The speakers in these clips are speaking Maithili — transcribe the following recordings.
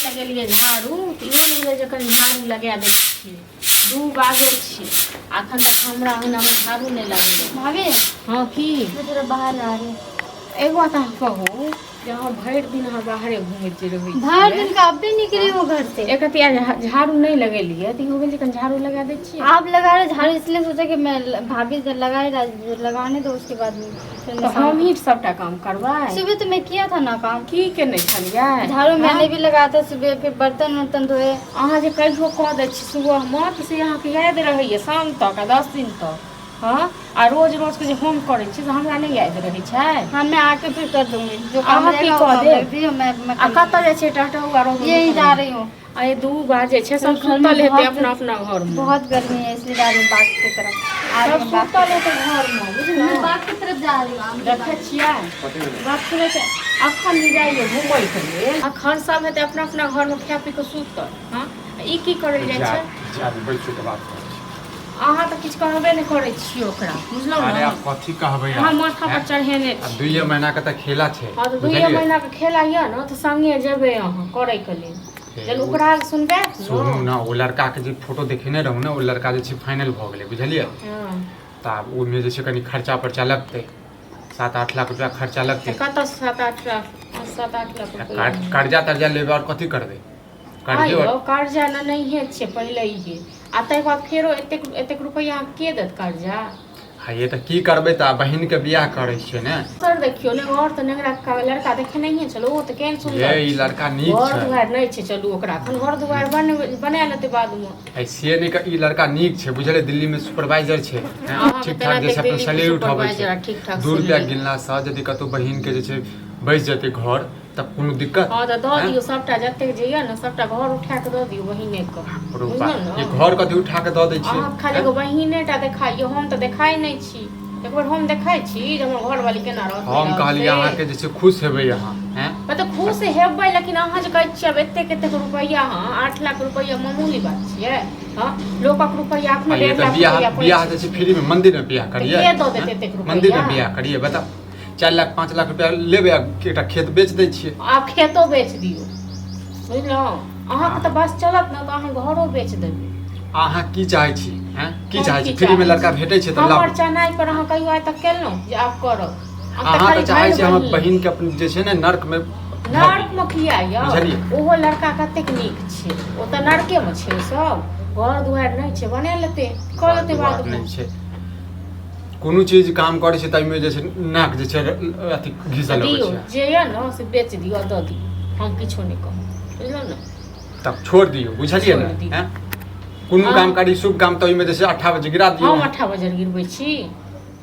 लगेलियै झाड़ू तऽ इहो नहि भेलै जे कनि झाड़ू लगा दै छियै। 2 बाजै छै, अखन तक हमरा अङ्गनामे झाड़ू नहि लगेलै। भाभी। हँ, की? मैं थोड़ा बाहर जा रही हूँ। एगो बात अहाँ कहू जे अहाँ भरि दिन अहाँ बाहरे घुमैत जे रहै भर दिन का अब भी निकली हूँ घर से। एक रति झाड़ू नहि लगेलियै तऽ इहो भेल जे कनि झाड़ू लगा दै छियै। आप लगा रहे झाड़ू, इसलिए सोचा कि मैं भाभी से लगा लगाने दो, उसके बाद में फिर मैं तऽ शाम हमही सबटा काम करबै? सुबह तो मैं किया था ना काम। की केने छलियै? झाड़ू मैंने भी लगाया था सुबह, फिर बर्तन वर्तन धोए। अहाँ जे कहियो कऽ दै छी सुबहमे तऽ से अहाँके याद रहैए शाम तक आ 10 दिन तक। हँ, आ रोज रोजके जे हम करै छी से हमरा नहि याद रहै छै। हाँ, मैं आके फिर कर दूंगी जो काम अहाँ की रहेगा वो कऽ काम देब? रख दियो, मैं आ कर कतऽ जाइ छियै टहटहुआ रौद? लूंगी। यही जा रही हूँ। आइ 2 बाजै छै, सब घर में सुतल हेतै बहुत अपना अपना घरमे। बहुत गर्मी है, इसलिए जा रही हूँ बाग की तरफ। आ सब रही हूँ बाग। सुतल हेतै घरमे, बुझलहुँ? मैं बाग की तरफ जा रही हूँ, आम के देखै बाग। छियै, बात सुनै छै? अखन जे जाइए घुमैके लेल, अखन सब हेतै अपना अपना घरमे खा पी कऽ सुतल। हँ, ई की करै जाइ छै? जा, बैसू के बात करै छी। अहाँ तऽ किछु कहबे नहि करै छियै ओकरा, बुझलहुँ अरे ने? आब कथी कहबै? अहाँ माथा पर चढ़ेने आब छी। 2 महीना के तऽ खेला छै। हँ, तऽ 2 बुझलियै? महीना के खेला यऽ ने, तऽ संगे जेबै अहाँ करैके लेल। हे, जब ओकरा सुनबै। सुनू ने, ओ लड़का के जे फोटो देखेने रहू ने, ओ लड़का जे छै फाइनल भऽ गेलै, बुझलियै? हँ। तऽ आब ओहिमे जे छै कनि खर्चा पर्चा लगतै, 7-8 लाख रुपया खर्चा लगतै। तऽ कतऽ 7-8 लाख, 7-8 लाख रुपैआ? कर्जा तर्जा लेबै, आओर कथी करबै? कर्जे। आइयो कर्जा ने नहिए छै पहिलैये, आ ताहि बाद फेरो एतेक एतेक रुपैआ के देत कर्जा? हाँ, ये तऽ की करबै, तऽ बहिन के बियाह करै छियै ने। सर देखियौ ने, घर तऽ नेंगरा लड़का देखे नहिए छलो, ओ तऽ केहन सुन्दर ये ई छै। लड़का नीक घर छै। दुआरि नहि छै, चलू ओकरा एखन घर दुआरि बना लेतै बादमे। ऐसे नहि ई लड़का नीक छै, बुझलियै? दिल्ली में सुपरवाइजर छै, हैं? अहाँके ठीक तेना ठाक जे छै अपन दिल्लीमे सैलरी उठाबै सुपरवाइजर छै। आ ठीक ठाक 2 रुपया सैलरी। गिनलासँ यदि कतहु बहिन के जे छै बैस जेतै घर तऽ कोनो दिक्कत? हँ, तऽ दऽ हैं? दियौ सबटा, जतेक जे यऽ ने सबटा घर उठा कऽ दऽ दियौ बहिने के। रूपा बुझलहुँ ने? ये घर कथी उठा के दऽ दै छियै? अहाँ खाली एगो बहिने टा देखाइयो, हम तऽ देखाइ नहि छी। एक बेर हम देखाइ छी जे हमर घरवाली केना रहत, नहि हम रहत कहलियै से। अहाँके जे छै खुश हेबै अहाँ, हैं? तऽ खुश हेबै, लेकिन अहाँ जे कहै छियै आब एतेक एतेक रुपैआ, हँ, 8 लाख रुपैआ मामूली बात छियै? हँ, लोकक रुपैआ एखनो आ ये 1.5 तऽ लाख बियाह रुपैआ बियाह पैंच जे छै फ्री में मंदिर में बियाह करियै? के दऽ देतै हैं? एतेक रुपैआ? मंदिर में बियाह करियै, बताउ? 4 लाख 5 लाख रुपया लेबै आ एकटा खेत बेच दै छियै। आब खेतो बेच दियौ, बुझलहुँ? अहाँके तऽ बस चलत ने तऽ अहाँ घरो बेच देबै। अहाँ की चाहै छी, हैं? की हम चाहै की छी? फ्री में चाहै लड़का छी? भेटै छै तऽ हमर लाबू। चनाइ पर अहाँ कहियो आइ तक केलहुँ जे आब करब? आब अहाँ खाली तऽ चाहै भाइ छी हमर बहिन। बहिन के अपन जे छै ने नर्क में नर्क मे किया यौ? बुझलियै? ओहो लड़का कतेक नीक छै, ओ तऽ नरके मे छै। ओ सब घर दुआरि नहि छै, बना लेतै, कऽ लेतै बाद मे। नहि छै कोनो चीज, काम करै छै ताहिमे जे छै नाक जे छै अथी घिसल अबै दियौ छै। जे यऽ ने से बेच दियौ आ दऽ दियौ, हम किछो नहि कहब, बुझलहुँ ने? तब छोड़ दियौ, बुझलियै छोड़ि ने? दियौ। हैं? कोनो हँ। काम करी, शुभ काम, तऽ ओहिमे जे छै अट्ठा बजे गिरा दियौ। हम अट्ठा बजर गिरबै छी?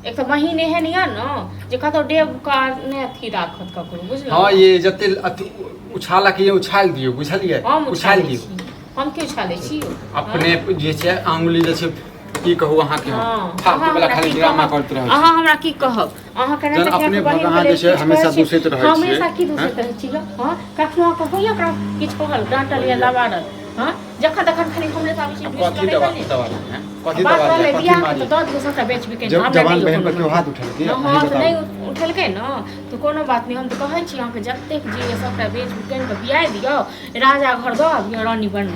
एक तऽ बहिन एहन यऽ ने जे कतौ डेब का नहि अथी राखत ककरो, बुझलहुँ? हँ, ये जते अथी उछालक ये उछाल दियौ, बुझलियै? हम उछाल उछालै दियौ। छी? हम की उछालै छी? अपने जे छै आंगुली जे छै, की कहू अहाँके हम, हँ, फालतू अहाँ वाला हमरा खाली की ड्रामा कहब? करैत रहै छी। अहाँ हमरा की कहब? अहाँ केना जहन तऽ अपने बहिन अहाँ के जे छै लेल किछु हमेशा कहै छी? दूषित रहै छियै। हमेशा की दूषित रहै छी यौ? हँ, कखनो अहाँके होइया ओकरा किछु कहल, डाँटल या लबाड़ल? हँ, जखन तखन खाली हमरे से आबै छी कथी दुष्ट दवा लड़ै। दवा हैं? कथी बात दवा रहलै कथी बियाह के मारी? तऽ दऽ दियौ सबटा बेच बिकैन। जब हमरा जवान नहि बहन पर कोनो केओ हाथ उठेलकै? हँ, अहीं तऽ बताउ। नहि उठेलकै ने तऽ कोनो बात नहि। हम तऽ कहै छी अहाँके, जतेक जे यऽ सबटा बेच बिकैन कऽ बियाह दियौ, राजा घर दऽ अबियौ, रानी बनू।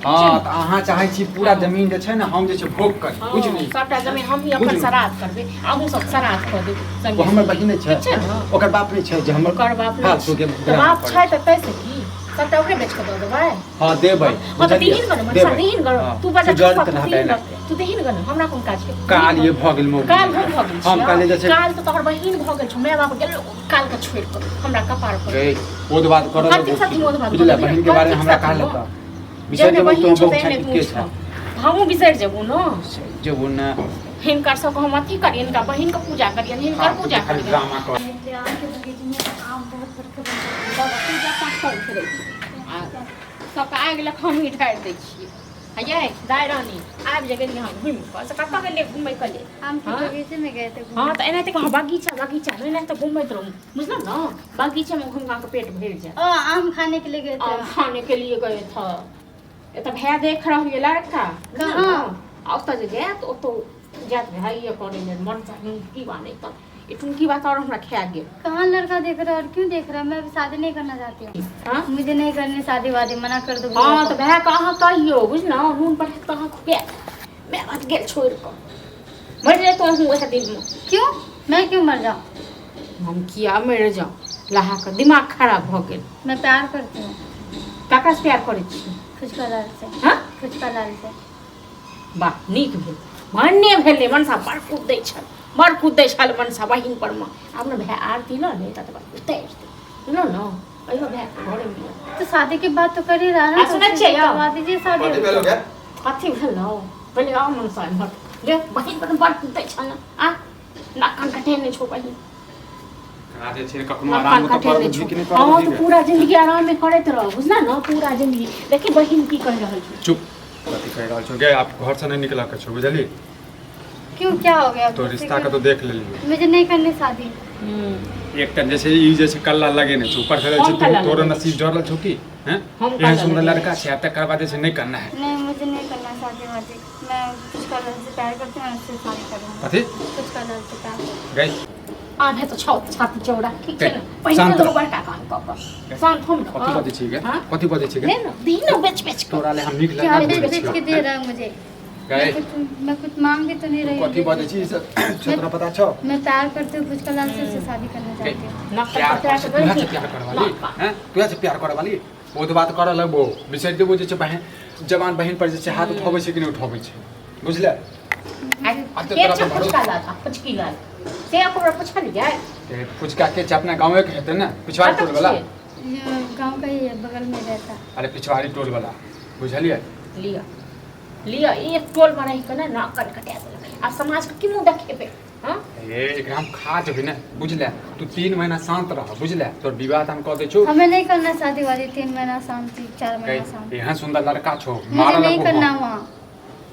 हँ, तऽ अहाँ चाहै छी पूरा जमीन जे छै ने हम जे छै भोग करी, बुझली? सबटा जमीन हमही अपन बुझलहुँ। श्राद्ध करबै, अहूँ सब श्राद्ध कऽ देबै ओ संगे। हमर बहिन नहि छै? ठीक छै ने? ओकर बाप नहि छै जे हमर ओकर बाप नहि फालतू के छै तऽ ड्रामा बाप करै छै तऽ ताहिसँ की? सबटा ओकरे बेच कऽ दऽ देबै? हँ, देबै। हँ, तऽ बुझलियै? दीहिन गन मनीषा, देबै। दीहिन गन। हँ, तू बजा। तू जड़ैत तू रहबै दीहिन ने। गन, तू दीहिन गन, हमरा कोन काज के? काल ये भऽ गेल मौगी। काल हम भऽ गेल हम छियै? कहलियै जे छै काल तऽ तोहर बहिन भऽ गेल छौ, माय बाप गेल काल के छोड़ि कऽ हमरा कपार पर। रे, ओध बात करऽ कथी सथी ओध बात बुझलियै? करऽ? बहिन के बारे में हमरा कथी कहल सथी? तऽ बिसरि जेहने जेबो बहिन तो छौ बहुत तेहने छै तू के छौ। छै। हमहूँ बिसरि जेबू ने। जेबो ने। हिनकर सबके हम अथी करियनि, हिनका बहिनके पूजा करियनि, हिनकर पूजा खाली करियनि। ड्रामा कर। आम के बगीचे में आम बहुत बड़का बड़का। सब पूजा पाठ करैत रहै छै आ सबके आगि लग हमही ढारि दै छियै। आ यै दाइ रानी, आबि जे गेलियै अहाँ घुमि कऽ, से कतऽ गेलियै घुमैके लेल? आम के हाँ? बगीचे में गए थे। हँ, तऽ एनाहिते कहाँ बगीचा बगीचा एनाहिते घुमैत रहू, बुझलहुँ ने? बगीचामे घुमि कऽ अहाँके पेट भरि जायत। ओ आम खाने के लिए गए थे। आम खाने के लिए गए थे। एतऽ भए देख रहल ये लड़का। कहाँ? आ ओतऽ जे जायत, ओतऽ जायत भाइये करै लेल मन चाही की बा नहि तऽ ई टुनकी बात और हमरा खा गेल। कहाँ लड़का देख रहा है और क्यों देख रहा है? मैं अभी शादी नहीं करना चाहती हूँ। हाँ। मुझे नहीं करनी शादी वादी, मना कर दो। हँ, तऽ भायके अहाँ कहियौ, बुझलहुँ? नून पर तऽ अहाँ खुआ माय बाप गेल छोड़ि कऽ मरि जैतहुँ अहूँ वएह दिनमे। क्यों, मैं क्यों मर जाऊँ? हम किया मरि जाऊँ? लहाके दिमाग खराब भऽ गेल। मैं प्यार करती हूँ। ककरासँ प्यार करै छी? फुचका लाल से। हाँ। फुचका लाल से। वाह, नीक भेल, भने भेलै। मनसा बड़ कुदै छल, बड़ कुदै छल मनसा बहिन पर मे। आब ने भाय आरती लऽ ले तब उतारि दे, बुझलहुँ ने? कहियो भायके घरेमे। तो शादी के बाद तो कर ही रहा ना। आ, तो सुनै फिर छियै यौ? करवा दीजिए शादी। कथी भेलो गे? कथी भेल हौ? पहिले आउ मनसा एम्हर गे। बहिन पर बड़ कुदै छल आ नाक कान कटेने छौ बहिन। एकरा जे छै कखनो नाक आराम कान तऽ कटेने करबही छौ। कि नहि हँ, करबही तऽ गे? पूरा जिंदगी आराममे करैत रह, बुझल ने? पूरा जिंदगी। देखी, बहिन की कहि रहल छौ। चुप, कथी कहि रहल छौ गे? आब घर से नहीं निकलऽ के छौ, बुझली? क्यों, क्या हो गया? तो रिश्ता के तो देख लेलियो। मुझे नहीं करनी शादी। एकटा जे छै ई जे छै कल्ला लगेने छौ, ऊपर से जे छै हम कल्ला तोरो लगेने। नसीब जड़ल छौ की? हैं? हम एहन कल्ला सुंदर लगेने। लड़का छै आ तकर बाद जे छै नहीं करना है? नहीं, मुझे नहीं करना शादी वादी। मैं फुचका लाल से प्यार करती हूँ, मैं उससे शादी करूँगी। कथी? फुचका लाल से प्यार करती गई। आब हेतौ छौ छाती चौड़ा, ठीक छै ने? शान्त पहिने रह। बड़का काम कऽ कऽ शान्त हम। कथी बजै छी गे? हाँ? कथी बजै छी गे? ले ने, दी ने बेच बेच कऽ। तोरा ले हम नीक हूँ। क्या लड़का बेच ढूंढै बेच छियौ। के दे रहा है मुझे? गई। मैं कुछ मांग भी तो नहीं रही कथी हूँ। बजै छी ई सब छौ, तोरा पता छौ? मैं प्यार करती हूँ फुचका लाल से, उससे शादी करना चाहती हूँ। नाक प्यार कटा कर कऽ तोरा से गई। प्यार करे वाली हैं? तोरा से प्यार करे वाली ओ तऽ बात करऽ लगबो, बिसरि जेबो जे छै बहिन, जवान बहिन पर जे छै हाथ उठबै छै कि नहि उठबै छै, बुझले? आ आब तऽ के तोरा छै पर भरोसा। फुचका लाल आ फुचकी लाल से ओकरा पुछलियै? ते फुचका के छै? अपना गाँवे के हेतै ने, पिछवाड़ी कतऽ टोल वाला? छियै? ये गांव का ही है, बगल में रहता। अरे, पिछवाड़ी टोल वाला, बुझलियै? लिअ लिअ, एक टोलमे रहि कऽ ने नाक कान कटा देलक। आब समाजके की मुँह देखेबै? हँ? ए, एकरा हम खा जेबै ने, बुझले? तू 3 महीना शांत रह, बुझले? तोर विवाह तऽ हम कऽ दै छौ। हमें नहीं करना शादी वादी। 3 महीना शांति, 4 महीना शांति। एहन सुंदर लड़का छौ, मुझे मारऽ नहीं लगबो करना हम। वहाँ।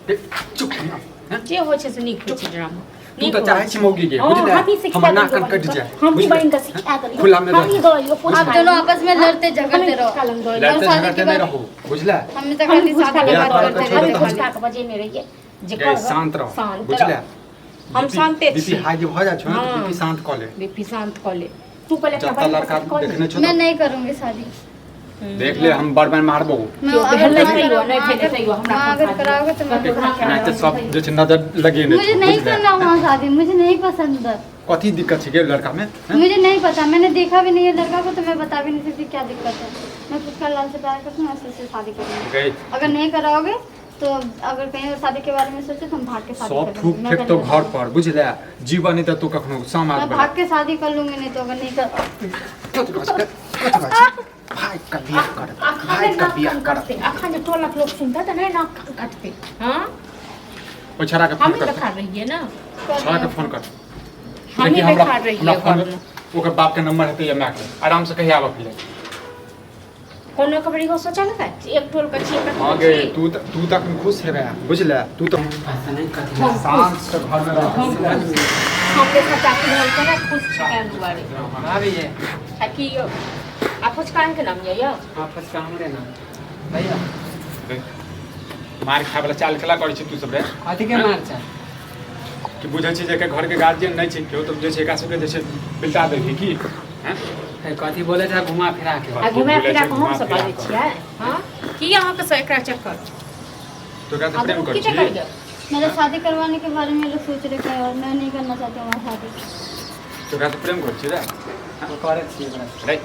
ए, चुप ना, हैं? जे होइ छै से नीक होइ छै ड्रामा। तू तऽ चाहै छी मौगी के, हँ, बुझले? हमही सिखा हमर नाक देलियौ कान कटि बहिनके। जाय, हमही बुझले? बहिनके सिखा देलियौ। खुला में हमही रह। दऽ एलियौ। आप दोनों आपस में लड़ते झगड़ते रहो। लड़ते और शादी झगड़ते के नहीं बाद रहो, बुझले? हमें तो हम खाली फुचका शादी के बियाह बात करऽ करते के छोड़ो रहते तऽ खाली। फुचका के बजेने रहियै जे गई, कर शांत रहो, शांत बुझले? रह। हम शांते बीपी छी। हाई जे भऽ जाइ छौ ने, तऽ हँ। बीपी शांत कऽ ले। बीपी शांत कऽ ले तू पहिले अपना जब बहिन लड़का के कऽ ले। देखने छौ मैं तऽ नहीं करूँगी शादी। देख ले, हम बड़ बार मारबो। मैं क्यों? अगर भेलै वहाँ तैयो, करो- नहीं वहाँ भेलै अगर- तैयो, हमरा वहाँ फोन अगर कराओगे तो मैं ककरो भाग के एनाहिते आऊंगी। सब जे छै नजर लगेने मुझे छौ, नहीं बुझले? करना वहाँ शादी, मुझे नहीं पसंद है। कथी दिक्कत छै गे लड़का में, हैं? मुझे नहीं पता, मैंने देखा भी नहीं है लड़का को, तो मैं बता भी नहीं सकती क्या दिक्कत है। मैं फुचका लाल से प्यार करती हूँ, ऐसे से शादी करूँगी। गई। अगर नहीं कराओगे तो अगर कहीं और शादी के बारे में सोचे तो हम भाग के शादी सब कर थूक लूंगी। मैं फेंक तो करने घर पर, बुझले? जीवन नहीं तऽ तू कखनो समाज मैं भाग के शादी कर लूंगी, नहीं तो अगर नहीं कर कथी कहै छै? कथी कहै छै? भाई का बियाह कर, अखन भाई जे का नाक बियाह कान कर। कटतै, अखन जे टोलक लोक सुनतै तऽ नहि नाक कान कटतै? हँ? ओहि छौड़ा के फोन हमही कर। देखा रहियै ने। छौड़ा के फोन कर। हमही देखी, हमरा देखा रहियै हमरा फोन घरमे। ओकर बाप के नंबर हेतै या माय के, आराम से कहि आबऽ के लेल। कोनो खबर इहो सोचलकै जे एक टोल के छियै हाँ ककरो गे। छी। तू तऽ अखन खुश हेबे, बुझले? तू तऽ हम शांत से घर में रह। हम हम देखा चाची घर के ना खुश छी ताहि दुआरे। भाभी ये। आ की यौ, आ फुचकान के नाम यऽ यौ? हाँ, फुचका हमरे नाम भैया। मार खाय वाला चाल केला करै छी तू सब रे? कथी के मार छै? कि बुझै छी जे एकर घरके गार्जियन नहि छै केओ, तऽ जे छै एकरा सबके जे छै बिलटा देबही की, हैं? ए, कथी बोले छै घुमा फिरा के? आ घुमा बोलै फिरा छै, कऽ घुमा हम सब फिरा बाजै कऽ। छियै? हँ, की अहाँके से एकरा चक्कर? तो एकरा से आ प्रेम की करै चक्कर छी? यऽ? मेरा शादी करवाने के बारे में लोग सोच रहे थे और मैं नहीं करना चाहती हूँ वहाँ शादी। तो एकरा से प्रेम करै छी रे? करै छियै ओकरा। रे,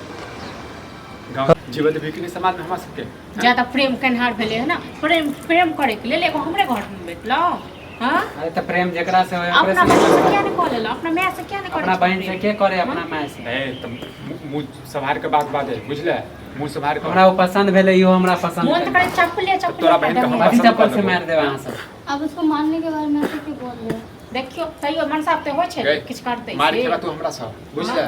गाँव जीवन देबही कि नहि समाजमे हमरा सबके? ज्यादा प्रेम केनहार भेलै है ने, प्रेम प्रेम करैके लेल एगो हमरे घरमे भेटलहुँ? हँ? अरे, तऽ प्रेम जेकरा से होय ओकरे अपना से बच्चा से ने। किया नहि कऽ लेलहुँ? अपना माय से किया नहि करै अपना छी बहिन से प्रेम? के करे? अपना माय से? ए, तऽ मुँह सम्हारि के बात बाजै, बुझले? मुँह सम्हारि कऽ। हमरा ओ पसंद भेलै, इहो हमरा पसंद मोन तऽ भेलै। करै चप्पले चप्पले तोरा बहिनके हम कथी पसंद चप्पल कऽ से लेबौ। मारि देबै अहाँ सब? अब उसको मारने के बारे में ऐसे क्यों बोल रहे हो? देखियौ, तैयो मनसा तऽ होइ छै। गई, किछु करतै मार से। खेबा तू हमरा से, बुझले?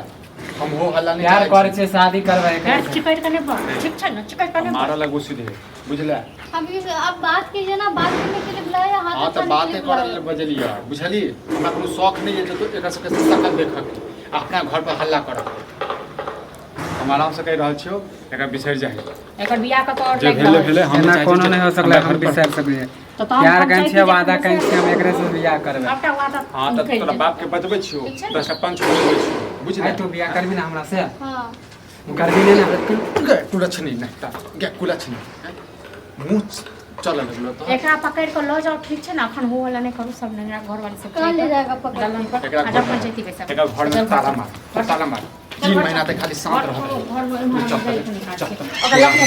हम हो हल्ला नहीं प्यार चाहै करै छी। छियै, शादी करबै एकरे हे, से। चिकरि कऽ नहि बज, ठीक छै ने? चिकरि कऽ नहि बज। मारऽ लगबो सीधे, बुझले? अब ये आप बात कीजिए ना, बात करने के लिए बुलाया, हाथ हाँ, तऽ उठाने के बाते लिए करऽ बुलाया? लेल बजलियै, बुझली? हमरा कोनो शौक नहि अछि जे तू एकर सबके शकल देखऽ के आ अपना घर पर हल्ला करऽ के। हम आराम से कहि रहल छियौ, एकरा बिसरि जाही। एकर बियाह कऽ तोर जे लागि भेलै रहल भेलै। हम एना चाहै छी कोनो जे नहि हो सकलै। हमरा हम घर पर बिसरि सकलियै। तऽ तहन प्यार हम करै चाहै छियै, छी जे वादा एखन करै छियै, हम एकरे से बियाह करबै। सबटा वादा हँ तऽ निकलि तोरा जेतौ। बापके बजबै छियौ, ठीक छै ने? 10टा पंच बजबै छियौ, बुझले? आइ तू बियाह करबी ने हमरा से? हाँ। करबी नहि ने? गे कुलक्षणी नहि ता गे कुलक्षणी मुँह चलऽ लगलो तो। एकरा पकड़ि कऽ लऽ जाउ, ठीक छै ने? अखन हो हल्ला नहि करू, सब नैहरा घरवाली सब कहाँ ले जाएगा पकड़? दलान पर एकरा आ घर जब पंचायती बैसब। एकरा घर में चल, ताला घर मार, ताला मार। चल, 3 घर महीना चल। तक खाली शांत घर रहत। घर में चल, जाइके निकाल चल, छै। चल। ओकरा लऽ कऽ।